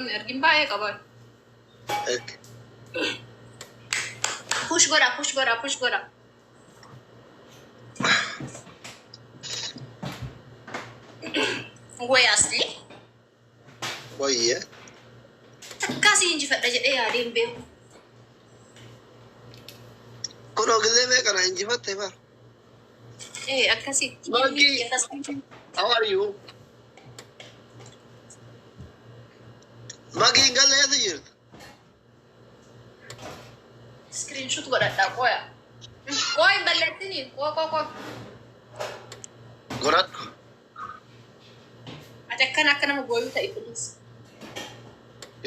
hin argin baay'ee qaba. Push godha, push godha, push godha. Way asli. Wayye. Takkaa si injifadha jedhee yaadee hin beeku. Kunoo gisee meeqa na injifatte bara. Ee akkasitti. Monkey. How are you? Maki hin galle eessa jirta? Screenshot godhadhaa qoya. Qoy hin balleessini. Qoo qoo qoo. Godhadhu. Ati akkana akka nama booyuu ta'i please.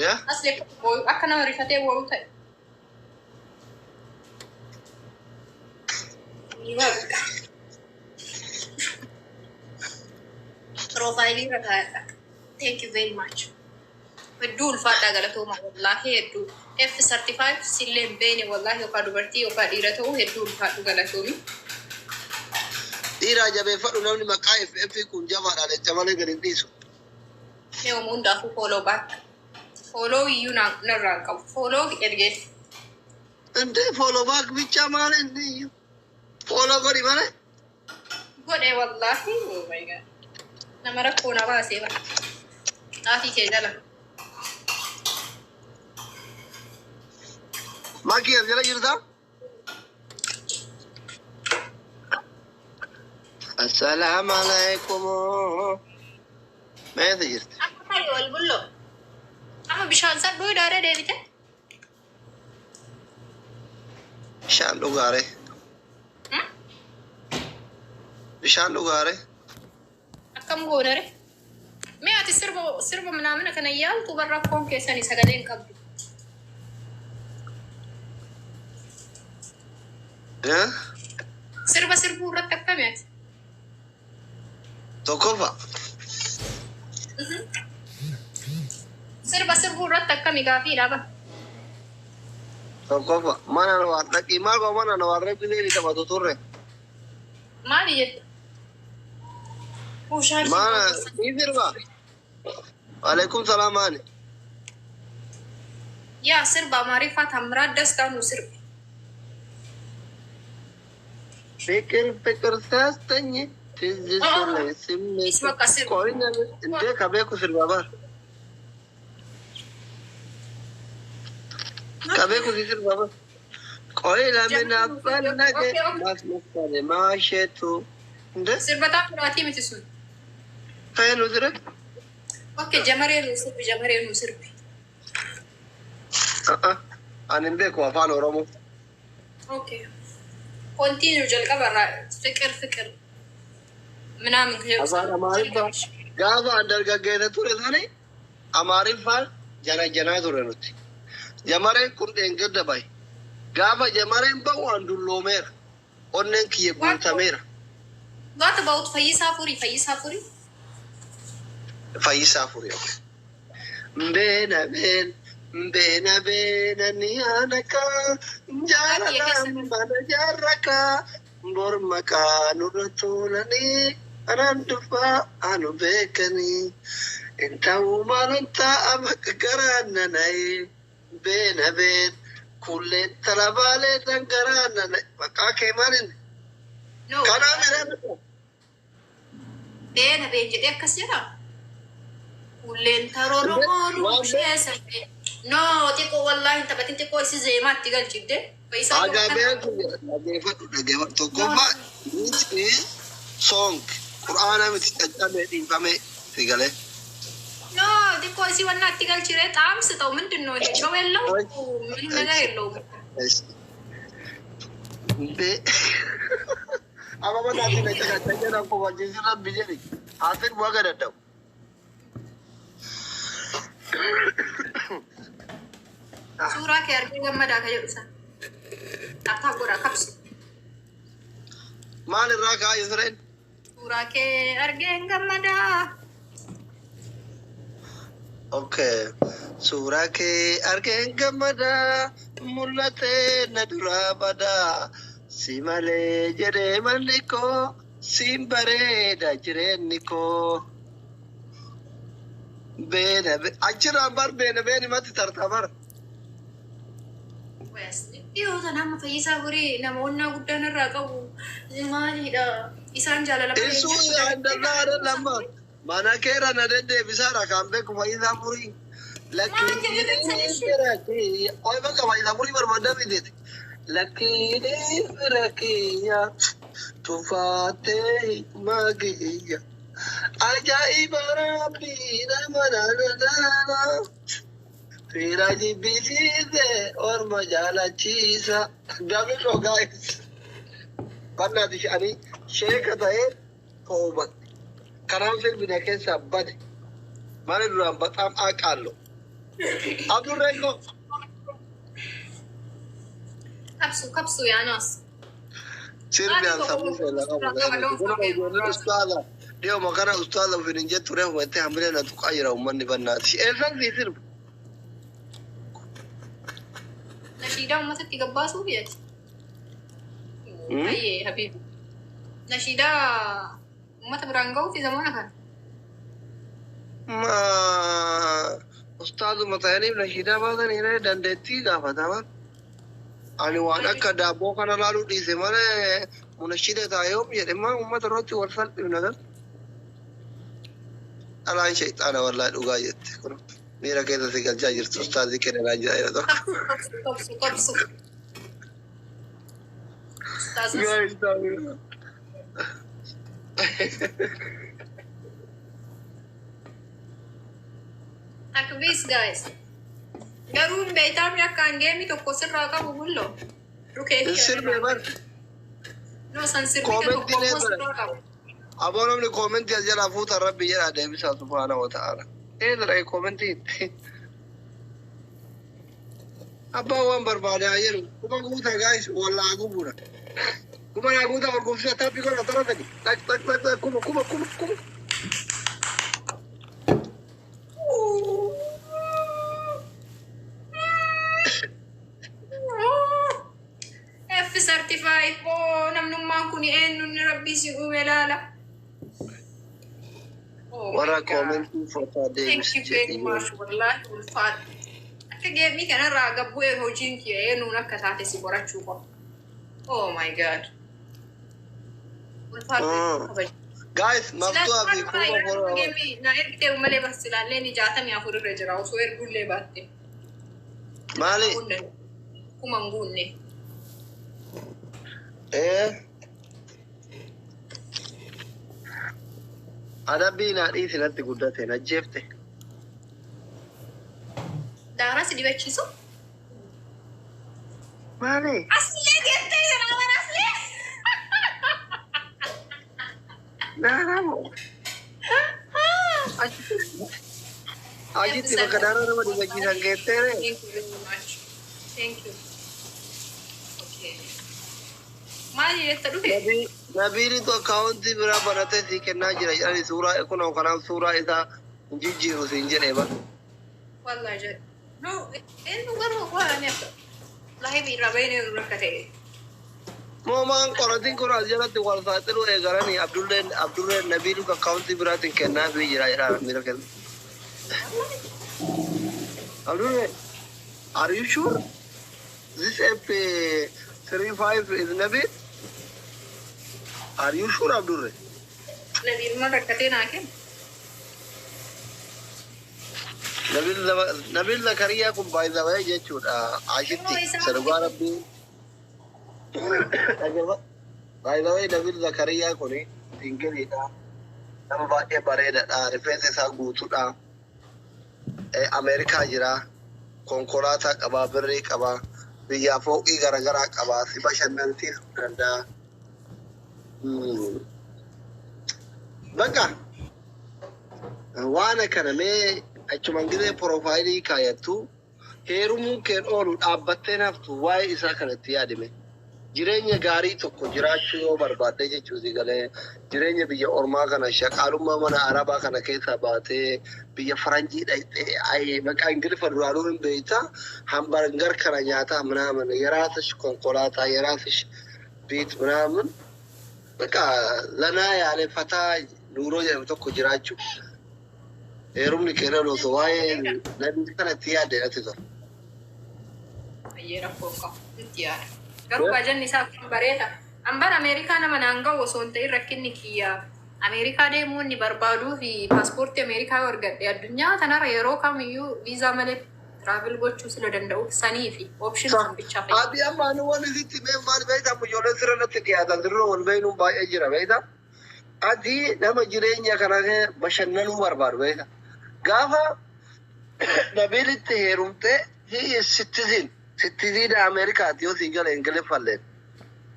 Yaa? Asli akka booyuu akka nama rifatee booyuu ta'i. Profile irra kaa'adha. Thank you very much. Hedduu ulfaadhaa galatooma wallaahi hedduu. F35 sillee hin beekne wallaahi yookaan dubartii yookaan dhiira ta'uu hedduu ulfaadhu galatoomi. Dhiiraa jabeeffadhu, namni maqaa FF kun jabaadha, jecha malee gadi hin dhiisu. Mee uumuu hundaafuu follow back. Follow iyyuu narraa hin qabu. Follow ergee. Indee follow back bichaa maal inni iyyuu? Follow godhi malee. Godhe wallaahi. Oh my God. Nama rakkoo na baasee bara. Xaafii kee jala. Maki as jala jirtaa? Assalaamu alaikum. Meesa jirti? Akka ta'e wal bulloo. Amma bishaan sadhuu idaaree deebite. Bishaan dhugaare. Bishaan dhugaare. Akkam goonare? Mee ati sirba sirba minaamina kana yaaltu bar rakkoon keessanii sagalee hin qabdu. Eh? Sirba sirbuu irratti akkami ati? Tokkoffaa. Sirba sirbuu irratti akkami gaafiidha ba? Tokkoffaa. Mana waan dhaqii maal qaba mana waan reebilee ni taphatu turre. Maali jette? Ushaan Mana ni sirba. Waalaikum salaam maali? Yaa sirba Amaariffaa Taamiraat Dastaa nu sirbi. ፍቅር ፍቅር ሲያስተኝ ትዝ ሲለኝ ስሜት Is bakka sirbi. ቆይ እንዴ ከቤኩ sirba bar. ከቤኩ si sirba bar. ቆይ ለምን አስፈለገ ማስመሰል ማሸቱ እንደ Sirba Taamiraatii miti sun. ከኑ ዝረ Okay, jamaree nu sirbi, jamaree nu sirbi. Ani hin beeku afaan Oromoo. Okay. Continue jalqaba irraa ፍቅር ፍቅር ምናምን Afaan Amaariffaa gaafa an dargaggeessa ture sani Amaariffaan jana janaa ture nuti. Jamareen kun dheengadda bahe. Gaafa jamareen bahu an dulloomeera. Onneen kiyya guutameera. What about Fayyisaa Furii? Fayyisaa Furii? Fayyisaa Furii. Beena been beena beena ni aanaka jaalalaan mana jaarraka morma kaanurra tuulanii anaan dhufaa anu beekanii intahu maalan taa'a bakka garaan nana'ee beena been kulleen talabaalee dangaraan nana'e maqaa kee maalin No. kanaa midhaan Beena been jedhee akkas jedhaa? Kulleen tarooroo ishee. No, xiqqoo wallaahi hin taphatin, xiqqoo isi zeemaatti galchidde. Fayyisaa Ajaa'ibeen kun dhaggeeffadhu, dhaggeeffadhu. Tokkoffaa, this is song qur'aana miti, caccabee dhiifamee si galee. No, xiqqoo isi wannaatti galchire ጣዕም ስጠው። ምንድን ነው ይሄ? ጨው የለው ምንም ነገር የለውም። Amma mataatti na caqacaqee na kofachiisu rabbi jedhi. Haasir bu'aa gadaddamu. Suuraa kee argee gammadaa ka jedhu san. Akkaa godha kabsu. Maal irraa ka'aa Yusreen? Suuraa kee argeen gammadaa. Okay. Suuraa kee argeen gammadaa mul'atee na duraa badaa. Si malee jedhee manni koo siin bareeda jireenyi koo. Beena achirraan bar beena beeni matti tarta bar. Dhiyoo tana amma Fayyisaa Furii namoonni guddaan irraa qabu maalidha? Isaan jaalala Isuu andallaa lama mana keera na deddeebisaadha kan beeku Fayyisaa Furii. Lakkii oy bakka Fayyisaa Furii barbaadaa fidete. Lakkiin fira kiyya tufaattee magiyya. Ajaa'iba rabbii nama na fira jibbisiise orma jaalachiisa. Dabi dhogaa bannaati ani sheeka ta'ee toobadhe. Karaan sirbina keessaa bade. Mana duraan baxaam aqaallo. Abdurreekko. Kabsu kabsu yaanaas. Sirbiyaan sammuu seelaa qabu. Ustaaza. Dhiyoo kana ustaaza ofiin hin jettu reefu itti hamilee na tuqaa jira uummanni bannaati. Eessan sii sirba? Nashiidaa uummatatti gabbaasuu biyyaati. Ayyee habiibi. Nashiidaa uummata biraan ga'uufi zamana kana. Ma ustaazuma ta'aniif nashiidaa baasanii dandeettii gaafataman. Ani waan akka daabboo kana laaluu dhiise malee munashida taa'ee jedhe maa uummata irratti wal salphifna gal. Dhalaan shayxaana wallaahi dhugaa jette kun miira keessa si galchaa jirtu ustaazii kenna jira jedha tokko. Kabsu kabsu. Ustaazas. Guys, Takbiis guys. Garuu beektaamni akka hangeemi tokko sirraa qabu bulloo. Rukee Sirbee bar. No san sirbite tokko Koomentii immoo lee sirraa qabu. Aboo namni koomentii as jalaa fuutan rabbi jedhaa deebisaa subhaana wa ta'ala. Ee dha koomentii. Abbaan waan barbaade haa jedhu. Kuma guuta guys wallaa gubuudha. Kuma naa guuta ol gubsisa taphi godha tara sadi. Tak tak tak tak kuma kuma kuma kuma. F35 oo namnummaan kun eenyuun rabbii si uume laala. Oh my Warra God. koomentii fotaa Thank deebisi you very jedhii. much wallahi ulfaadha. Akka geemii kanarraa gabbu'ee hojiin kiyya eenyuun akka taate si qorachuu qofa. Oh my God. Ulfaadha kabaja. Guys, maftuu fi kuma foroo. Geemii na ergitee malee bas silaallee ni 64 irra jira osoo ergullee baatte. Maali? Kuma hin guunne. Ee. Adabbii naa dhiisi natti guddate na jeefte. Daaraa si dibachiisu? Maali? Aslee gettee jira bara aslee. Daaraa moo? Achitti bakka daaraa nama dibachiisan geetteere. Thank you very much. Thank you. Okay. Maali jetta dhufe? Nabiilitu akkaawuntii biraa banatee sii kennaa jira jedhani suuraa kunoo kanaaf suuraa isaa hin jijjiiru siin jedhee bara. Wallahi jedhe. No, eenyu garuu waan akka laayif irraa bahee rakka ta'e. Moomaan qoratiin kun as jalatti wal saaxiluu eegalanii Abdulleen Abdulleen Nabiilu akkaawuntii biraatiin kennaafii jira jedhaa miira kenna. Abdulleen, are you sure? This F 35 is Nabil? Are you sure, Abdulre? Nabiil ma rakkatee naa kenna. Nabil Nabil Zakariyaa kun by the way jechuudha. Ashitti sadugaa rabbii. By the way, Nabil Zakariyaa kun singiliidha. Nama baay'ee bareedaadha. Rifeensa isaa guutuudha. Ameerikaa jira. Konkolaataa qabaa, birrii qabaa, biyyaa fooqii garaagaraa qabaa, si bashannansiisuu danda'a. Bakka waan akkana mee achumaan gisee profile kaayattu heerumuun keen oolu dhaabbattee naftu waa'ee isaa kanatti yaadime. Jireenya gaarii tokko jiraachuu yoo barbaadde jechuuti galee jireenya biyya ormaa kana shaqaalummaa mana arabaa kana keessaa baatee biyya faranjii dhaqxee ay maqaa ingiliffa duraanuu hin beekta hamburger kana nyaataa ምናምን የራስሽ konkolaataa የራስሽ ቤት ምናምን በቃ ዘና ያለ ፈታ ኑሮ jedhamu tokko jiraachuu. Heerumni keera osoo waa'ee namni kanatti yaadde natti tola. Baay'ee rakkoo qabu. Itti yaada. Garuu baajanni isaa akkam bareeda. Hambaan Ameerikaa nama naan ga'u osoo hin ta'in rakkinni kiyya Ameerikaa deemuu inni barbaaduu fi paaspoortii Ameerikaa yoo argadhe addunyaa kanarra yeroo kamiyyuu viizaa malee travel gochuu sila danda'uuf sanii fi option san bichaa fayyadamu. Ati amma anu waan isitti mee maal beektaa, ijoolleen sirra natti dhiyaatan sirra wal beeknuun baay'ee jira, beektaa. Ati nama jireenya kana bashannanuu barbaadu, beektaa. Gaafa Nabiilitti heerumtee, he is citizen, citizen Ameerikaati yoo sii gala Ingiliffalleen.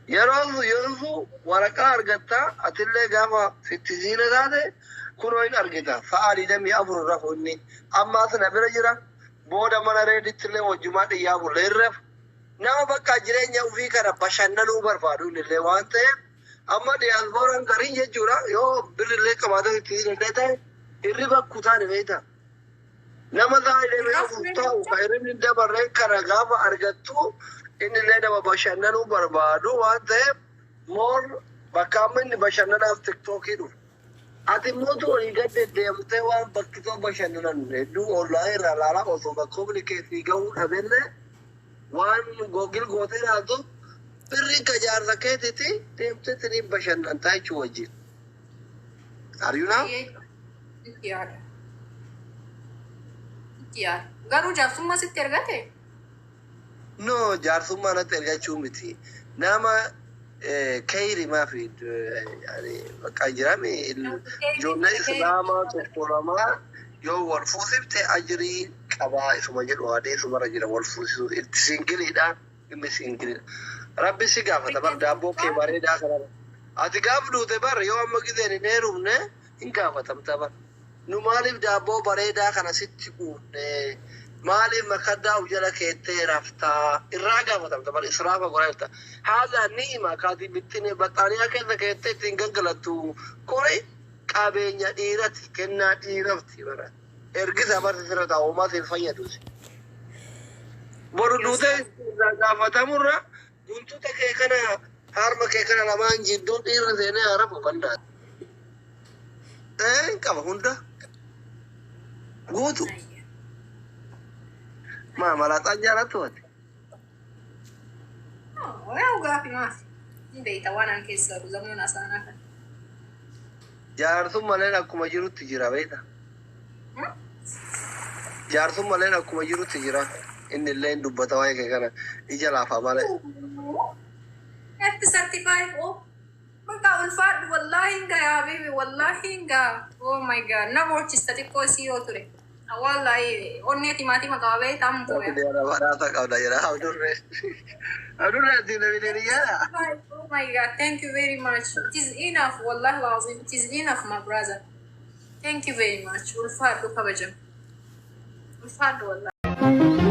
Yeroo waraqaa argattaa, atillee gaafa citizen taate kunoo hin argita. Sa'a 24 rafu inni. Ammaas na bira jira. Booda mana reeditti illee wajjumaa dhiyyaa bulle hin rafu. Nama bakka jireenya ofii kana bashannanuu barbaadu illee waan ta'eef, amma diyaaspooraan gariin jechuudha yoo birrillee qabaatan citizen illee ta'e hirriba kutaan beektaa. Nama 24 ta'u kan hirribni dabarreen kana gaafa argattu, inni illee nama bashannanuu barbaadu waan ta'eef, moor bakka amma inni bashannanaaf TikTokii dhufu. Ati immoo olii gad deddeemtee waan bakkitoo bashannanan hedduu online irraa ilaalaa osoo bakkoomni keessii gahuu dhabellee waan Google gootee ilaaltu birriin ka jaarsa keetiiti deemtee tiniin bashannantaa jechuu wajjin. Are you now? Itti yaada. Itti yaada. Garuu jaarsummaa sitti ergate? No, jaarsummaa natti ergachuu miti. Nama kayrimaa fi bakka jirame ijoollee Islaamaa tokko lamaa yoo wal fuusifte ajirii qabaa isuma jedhu adeesumarra jira wal fuusisuu itti singleiidha, inni singleiidha. Rabbi si gaafata bar daabboo kee bareedaa kana. Ati gaaf duute bar yoo amma gizeen hin heerumne hin gaafatamta bar. Nu maaliif daabboo bareedaa kana sitti uumne? Maaliif makaddaa uf jala keettee raftaa? Irraa gaafatamta bar, israafa godhaa jirta. Haadha ni'ima kaati bittine baxxaaniyaa keessa keettee ittiin gangalattu kuni qabeenya dhiirati, kennaa dhiirafti bara. Ergisa barsi sirra taa'u homaa siin fayyaduusi. Boru duutee irraa gaafatamurra guntuta kee kana harma kee kana lamaan jidduu dhiirri seenee harafu banda'a. Ee, qaba hunda. Guutu. Maa malaaxaan jaalattu ati? Yaa gaafi maaf? Hin beekta waan an keessa jiru zamuun asaanaa kana. Jaarsum maleen akkuma jirutti jira, beekta. Jaarsum maleen akkuma jirutti jira. Inni illee hin dubbata waa'ee kee kana ija laafaa malee. F35, oh. Bakka ulfaadhu, wallaahi hin gaa baby, wallaahi hin gaa. Oh my God, nama hojjista xiqqoo isii yoo ture. Wallaahi onnee timaatima qaba beektaa ammoo. Badhaasa qabda jedha Abdurree. Abdurree ati namni niyyaa. Oh my God, thank you very much. It is enough, wallahi lazim. It is enough, my brother. Thank you very much. Ulfaadhu, kabajam. Ulfaadhu wallahi.